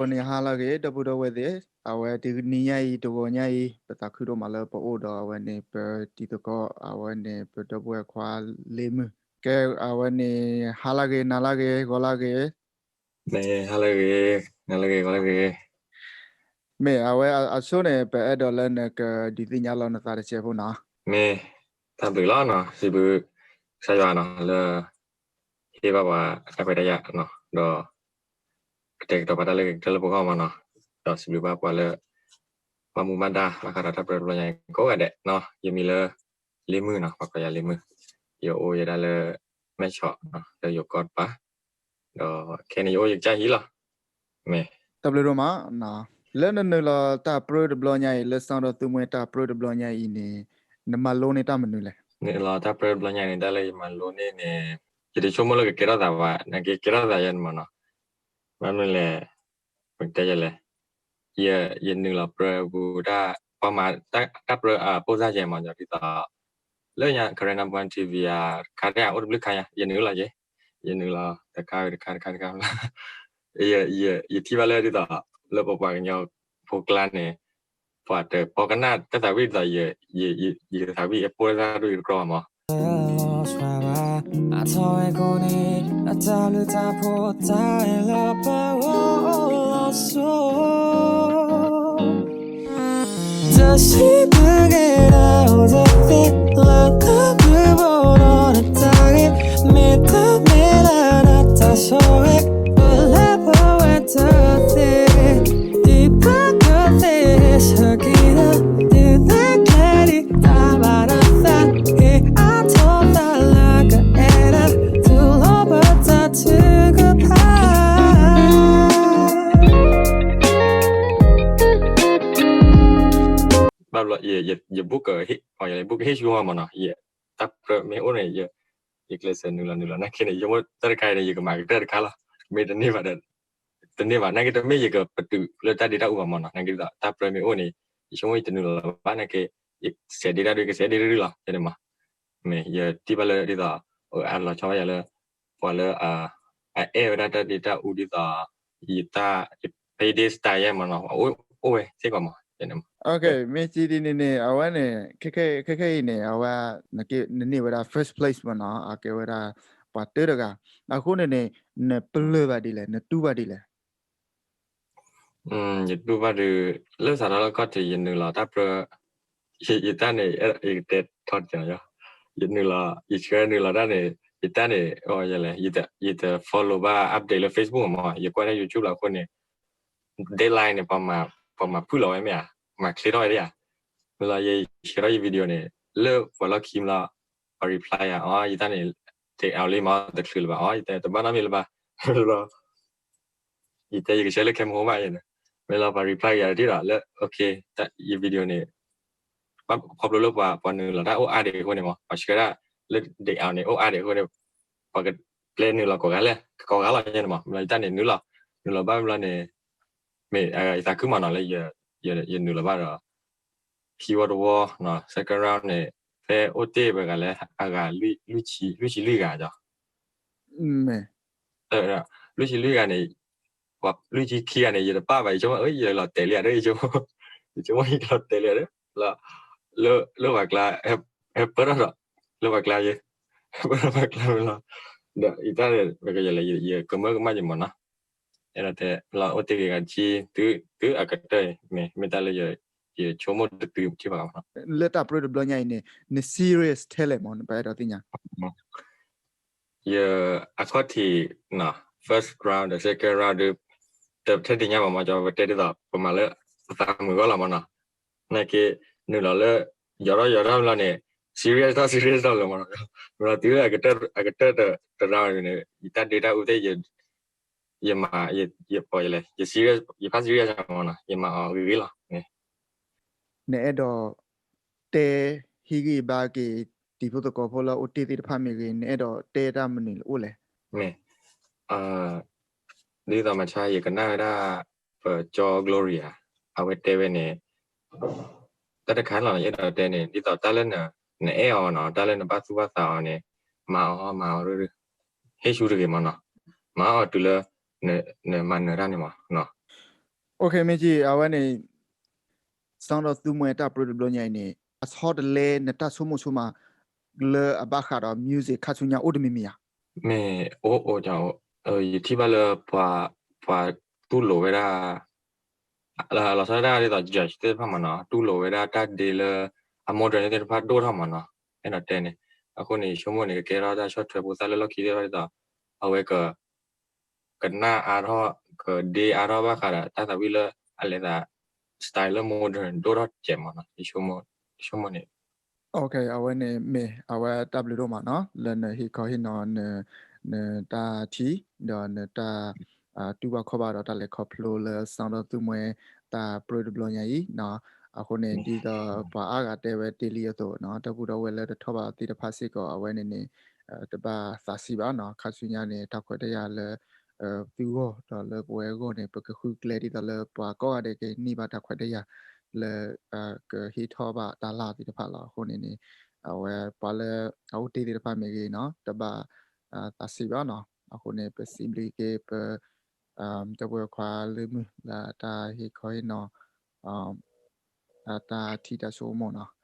အဃိန့ၣ် ဟါလၢအဂ့ၤ ဒီပုၢ်ဒီဝဲၢ်သ့ၣ်, အဝဲတနံၤညါအံၤ တဂီၤညါအံၤ ပသးခုဒိၣ်မးလၢပအိၣ်ဒီးအဝဲန့ၣ် ပတံၤသကိး အဝဲန့ၣ် ပဒီပုၢ်ဝဲၢ်ခွါလ့မုၢ်, ကဲ အဝဲန့ၣ် ဟါလၢအဂ့ၤ နၤလၢအဂ့ၤ ဂီၤလၢအဂ့ၤ, မ့ၢ်ဟါလၢအဂ့ၤ နၤလၢအဂ့ၤ ဂီၤလၢအဂ့ၤ, မ့ၢ်အဝဲအဆိန့ၣ် ပအဲၣ်ဒိးလၢနကဒုးသ့ၣ်ညါလီၤနသးတစဲးဖိနီၤ, မ့ၢ် တၢ်ဘျုးလီၤနီၤ စံးဘျုးကစၢ်ယွၤနီၤ လၢ ဟ့ၣ်ဘၣ်ပှၤတၢ်ခွဲးတၢ်ယာ်နီၤ ဒီး ကတဲာ်ကတီၤပာ်တၢ်လၢဂ့ၤကတၢၢ်လၢပဂီၢ်မးနီၤ, ဒီးစံးဘျုးဘၣ်ပှၤလၢ ဘၣ်မူဘၣ်ဒါ ဘၣ်ဃးဒီးတၢ်ပြၢတဘျီညါအံၤကိးဂၤဒဲးနီၤ, ယမံၤလၢ လ့မုၢ်နီၤ ပှၤကိးယၤလ့မုၢ်, ယအိၣ်ယဲဒၣ်လၢ မဲၢ်ဆီးနီၤ လၢယိၤကီၢ်တပၤ, ဒီးခဲအံၤန့ၣ် ယအိၣ်ယကစၢ်ဟံၣ်လီၤ, မ့ၢ် တၢ်ဘျုးဒိၣ်မးနီၤ, လၢနနုာ်လီၤတၢ်ပြၢတဘျီညါအံၤ လၢစီၤဒီးသူမှဲတၢ်ပြၢတဘျီညါအံၤန့ၣ် နမၤလိန့ၢ်တၢ်မနုၤလဲၣ်. နုာ်လီၤတၢ်ပြၢတဘျီညါန့ၣ် တၢ်လၢယမၤလိန့ၢ်န့ၣ် ယတဆိကမိၣ်လၢကကဲထီၣ်သးဘၣ်, နကကဲထီၣ်သးယဲန့ၣ်မးနီၤ, ဘၣ်မနုၤလဲၣ်, ပကတဲယဲလဲၣ်, ယ ယနုာ်လီၤပြၢပူၤတၢ် ပှၤမၤတၢ်ပြၢအပိၢ်စၢ်ယဲမး ဒ်သိး လၢညါ Karen Number One TV ဧါ တခါတခါအိၣ်တဘျုးခါညါ ယနုာ်လီၤယဲ, ယနုာ်လီၤတခါတခါတခါတခါ ယ ယထံၣ်ဘၣ်လၢဒ်သိး လၢပပှၤကညီဖိကျါန့ၣ် ပှၤတပိာ်ကနၣ်တၢ်သးဝံၣ်ဒ်သိး ယသးဝံၣ်အပိၢ်စၢ်ဒိၣ်အံၤတကြၢးဘၣ်မး အထီၣ်ဝဲကိးန့ၣ် အတၢ်ဘျုးတၢ်ဖှိၣ်တၢ်အဲၣ်လၢပဂီၢ်လီၤဆိ တၢ်စံးဘျုးက့ၤနၤအိၣ်သ့ၣ်လၢတၢ်ဘျုးဘိဒီးနတၢ်ဂ့ၤ မ့ၢ်တမ့ၢ်လၢနတၢ်ဆိၣ်ဂ့ၤ ပလဲၤပဝဲတသ့ ဒ်ပကသ့ ဆၢက့ၤဒီး ဒုးသ့ကျဲဒ်တၢ်ဘၣ်နသး ဟ့ၣ်အါထီၣ်သးလၢကအဲၣ်နၤ တူၢ်လိာ်ပတၢ်ထုကဖၣ် ဘၣ်ဘျီ ယ ယ ယဘူးကဟ့ၣ် ယဘူးကဟ့ၣ်ဆူဟီမးနီၤ, ယ တၢ်ပြၢမ့ၢ်အိၣ်န့ၣ် ယကျဲးစၢးနုာ်လီၤနုာ်လီၤ နာ်က့န့ၣ် ယဆိကမိၣ်တၢ်တခါအံၤန့ၣ် ယကမၤကတၢၢ်တခါလီၤ, မ့ၢ်တန့ၢ်ဘၣ်ဒီး တန့ၢ်ဘၣ် နာ်က့တမ့ၢ်ယကပတုာ်လၢတၢ်ဒ့တၢ်အူဘၣ်မးနီၤ, နာ်က့ဒ်သိး တၢ်ပြၢမ့ၢ်အိၣ်န့ၣ် ယဆိကမိၣ်ယတနုာ်လီၤဘၣ် နာ်က့ ယစဲးဒ့တၢ်ဒုး ကစဲးဒ့တၢ်ဒုးလီၤ ယန့ၣ်မး, မ့ၢ်ယထံၣ်ဘၣ်လၢဒ်သိး အလီၤဆီဘၣ်ယၤလၢ ပှၤလၢ အအဲၣ်ဝဲဒၣ်တၢ်ဒ့တၢ်အူဒ်သိး ယတၢ် ယ payday style ယဲမးနီၤ အိၣ်ဝဲစ့ၢ်ကီးမး ယန့ၣ်မး မ့ၢ်စံးဒ်န့ၣ်န့ၣ် အဝဲန့ၣ် ခဲခဲအံၤန့ၣ် အဝဲ နန့ၢ်ဝဲဒၣ် first place မးနီၤ အကဲဝဲဒၣ် ပှၤတၢတဂၤ အဃိန့ၣ်န့ၣ် နပလၢၢ်ဘၣ်ဒ်လဲၣ် နတူၢ်ဘၣ်ဒ်လဲၣ် ယတူၢ်ဘၣ်ဒီး လၢစးထီၣ်လၢခီၣ်ထံး ယနုာ်လီၤတၢ်ပြၢ ယတၢ်န့ၣ် ယကတဲထီၣ်တက့ၢ်နီၤ ယနုာ်လီၤ ယဆှၢနုာ်လီၤတၢ်န့ၣ် ယတၢ်န့ၣ် ယလဲၣ် ယတ follow ဘၣ် update လၢ Facebook မး ယကွၢ်တၢ် YouTube လီၤအဃိန့ၣ် deadline န့ၣ် ပှၤမၤဖုၣ်လီၤဝဲမ့ၢ်ဧါ မၤချ့ထီၣ်ဝဲဒၣ်ဧါ မ့ၢ်လီၤ ယဆှၢထီၣ်ယ video န့ၣ် လၢပှၤလီၢ်ခံမးလီၤ ပှၤ reply ယၤ အီ ယတၢ်န့ၣ် take out လံမး တချုးလၢၤဘၣ် အီ ယတဲတဘၣ်နီတမံၤလၢၤဘၣ် လီၤ ယတဲယကဆှၢလၢခဲမဟိဘၣ်ယဲန့ၣ် မ့ၢ်လီၤ ပှၤ reply ယၤတထံၣ်ဒီး လၢ okay ယ video န့ၣ် ခီဖျိလၢပှၤ ပှၤနုာ်လီၤတၢ်အိၣ်အါဒံးအဃိန့ၣ်မး ပှၤဆှၢဒၣ်လၢ take out န့ၣ် အိၣ်အါဒံးအဃိန့ၣ် ပှၤကပျဲနုာ်လီၤကိးဂၤလဲၣ် ကိးဂၤလီၤယဲန့ၣ်မး မ့ၢ်လီၤ ယတၢ်န့ၣ်နုာ်လီၤ နုာ်လီၤဘၣ်မ့ၢ်လီၤန့ၣ် မ့ၢ်ယသးခုမးနီၤလၢ ယနုာ်လီၤဘၣ်ဒီး ခံဝီတဝီ second round န့ၣ် ဖဲအိၣ်တ့ၢ်ဝဲဂၤလၢအဂၤ လွံၢ်ဆံလွံၢ်ဂၤဒီး လွံၢ်ဆံလွံၢ်ဂၤန့ၣ် ပှၤလွံၢ်ဆံခံဂၤန့ၣ် ယတပာ်ဘၣ် ယဆိကမိၣ် ယလီၤတဲာ်လံဧါဒီး ယဆိကမိၣ် ယဆိကမိၣ်ယလီၤတဲာ်လံဧါဒီး လၢပှၤကျါ ဟဲပၢၢ်ထီၣ်ဒီး လၢပှၤကျါယဲ ဟဲပၢၢ်ထီၣ်ပှၤကျါမ့ၢ်လီၤ ဒီးယတၢ်န့ၣ် ယကမၢကမၣ်ယမးနီၤ အဲၣ်ဒိးတဲလီၤ အိၣ်တ့ၢ်ဂ့ၤဂၤတဆံ တုၤအကတၢၢ်အံၤ မ့ၢ်မ့ၢ်တၢ်လၢ ယဆိကမိၣ်တတုၤထံၣ်ဘၣ်မးနီၤ လၢတၢ်ပြၢတဘျီညါအံၤန့ၣ် န serious ထဲလဲၣ်မး ပအဲၣ်ဒိးသ့ၣ်ညါ ယ အခီၣ်ထံး first round ဒီး second round ဒီး တထဲဒံးညါဘၣ်မး ကၠီ ပတဲဒ်သိး ပမၤလၢ ပသးမုာ်ဂီၢ်လီၤမးနီၤ နာ်က့ နုာ်လီၤလၢ ယီၤထီၣ်ယီၤထီၣ်မ့ၢ်လီၤန့ၣ် serious ထီၣ် serious ထီၣ်လၢမးနီၤ မ့ၢ်လီၤတုၤလၢအကတၢၢ်တရၢန့ၣ် ယတၢ်ဒ့တၢ်အူသ့ၣ် ယမၤ ယပီၢ်ယလဲၣ် ယ serious ယဖး serious မးနီၤ ယမၤအီၤဂ့ၤဂ့ၤလီၤ နအဲၣ်ဒိး တဲဟံးဂံၢ်ဘါက့ၤ တံၤဖိသကိးဖိလၢအိၣ်တ့ၢ်သ့ၣ်တဖၣ်မ့ၢ်ဂ့ၤ နအဲၣ်ဒိးတဲတၢ်မနုၤအိၣ်လဲၣ် မ့ၢ် ဒ်သိးမၤဆါ ယကနၣ်ဝဲဒၣ် ပကၠီ Gloria အဝဲတဲဝဲန့ၣ် တၢ်တခါလီၤ ယအဲၣ်ဒိးတဲန့ၣ် ဒ်သိးတၢ်လၢ နအဲၣ်အီၤနီၤ တၢ်လၢနဘၣ်သူၣ်ဘၣ်သးအီၤန့ၣ် မၤအီၤမၤအီၤ ဟ့ၣ်ဆူတဂ့ၤမးနီၤ မၤအီၤတုၤလၢ နမၤနၢၤတၢ်န့ၣ်မးနီၤ မ့ၢ်က့ အဝဲန့ၣ် စီၤဒီးသူမှဲတၢ်ပြၢတဘျီညါအံၤန့ၣ် အဆီတလဲနတၢ်ဆိကမိၣ်ဆိကမး လၢအဘၣ်ဃးဒီး music ခါဆူညါအိၣ်တမံၤမံၤဧါ. မ့ၢ်အိၣ်အိၣ် ယထံၣ်ဘၣ်လၢ ပှၤတူၢ်လိာ်ဝဲဒၣ် လီၤဆီဒၣ်တၢ်ဒ်သိး jazz သ့ၣ်တဖၣ်မးနီၤ တူၢ်လိာ်ဝဲဒၣ်တၢ်ဒ့လၢ အ modern သ့ၣ်တဖၣ်ဒိၣ်ထီၣ်မးနီၤ အဲၣ်ဒိးတဲန့ၣ် အဃိန့ၣ် ယဆိကမိၣ်န့ၣ် ကကဲထီၣ်တၢ်ဆီၣ်ထွဲဖိသၣ်လၢလီၢ်ခံသ့ၣ်တဖၣ်ဒ်သိး အဝဲက ကနၣ်အါထီၣ် ကဒ့အါထီၣ်ဘၣ်ဃးဒီး တၢ်သးဝံၣ်လၢ အလဲၤသး style လၢ modern ဒိၣ်ထီၣ်စဲးမးနီၤ ယဆိကမိၣ်န့ၣ် အဝဲန့ၣ်မ့ၢ် အဝဲတၢ်ဘျုးဒိၣ်မးနီၤ လၢနဟ့ၣ်ခီဟ့ၣ်နီၤ နတၢ်ထံၣ် ဒီးနတၢ် တူၢ်ဘၣ်ခီၣ်ဘၣ်ဒီးတၢ်လဲၤခီဖျိလၢ စီၤဒီးသူမှဲ တၢ်ပြၢတဘျီညါအံၤနီၤ အဃိန့ၣ် ဒ်သိးပှၤအါဂၤတဲဝဲတ့ၢ်လံအသိးနီၤ ဒီပုၢ်ဒီဝဲၢ်လၢတထီၣ်ဘၣ်သ့ၣ်တဖၣ်စ့ၢ်ကီး အဝဲန့ၣ်န့ၣ် တဘၣ်သးဆံးဘၣ်နီၤ ခါဆူညါန့ၣ် တၢ်ခွဲးတၢ်ယာ်လၢ သုဂီၢ်ဒီးလၢပဝဲဂီၢ်န့ၣ် ပကဃုကျဲဒ်သိးလၢပှၤကိးဂၤဒဲးကန့ၢ်ဘၣ်တၢ်ခွဲးတၢ်ယာ် လၢ ကဟ့ၣ်ထီၣ်ဘၣ်တၢ်လၢ်သ့ၣ်တဖၣ်လီၤ. အဃိန့ၣ်န့ၣ် အဝဲပှၤလၢအအိၣ်တ့ၢ်သ့ၣ်တဖၣ်မ့ၢ်ဂ့ၤနီၤ တဘၣ် သးဆံးဘၣ်နီၤ အဃိန့ၣ် ပစံးဘျုးက့ၤပ ဒီပုၢ်ဝဲၢ်ခွါလၢမုၢ်လၢတၢ်ဟ့ၣ်ခီဟ့ၣ်နီၤ တၢ်ထံၣ်တၢ်ဆိကမိၣ်နီၤ